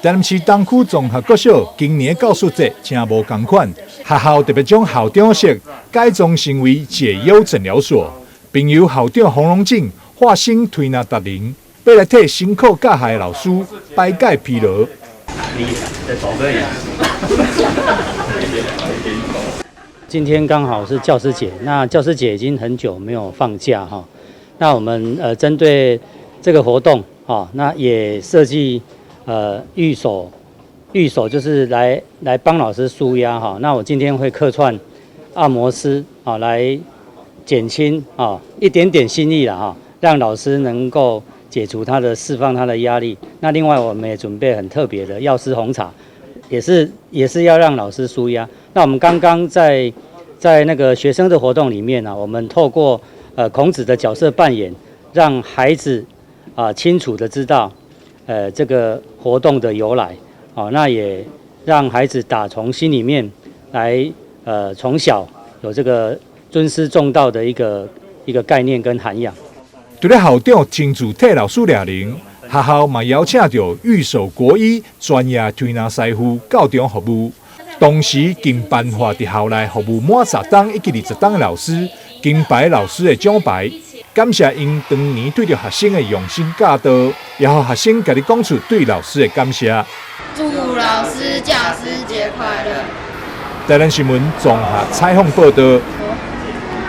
台南市東區綜合國小今年教師節誠無仝款，學校特別將校長室改裝成為解憂診療所，並由校長洪龍進化身推拿達人，欲來替辛苦教學的老師排解疲勞。你的手可以。今天剛好是教師節，那教師節已經很久沒有放假哈。那我們針對這個活動，哈，那也設計御手，御手就是來幫老師舒壓哈。那我今天會客串按摩師啊，來減輕啊一點點心意啦哈，讓老師能夠解除他的釋放他的壓力。那另外我們也準備很特別的藥師紅茶，也是要讓老師舒壓。那我們剛剛在那個學生的活動裡面呢，我們透過孔子的角色扮演，讓孩子啊清楚的知道這個活動的由來，哦，那也讓孩子打從心裡面來從小有這個尊師重道的一個概念跟涵養。除了校長親自替老師療靈，學校嘛邀請著御守國醫專業推拿師傅到場服務，同時更頒發佇校內服務滿十冬以及20冬的老師金牌老師的獎牌，感謝𪜶長年對著學生的用心教導，也予學生家己講出對老師的感謝。祝老師教師節快樂！台南新聞綜合採訪報導。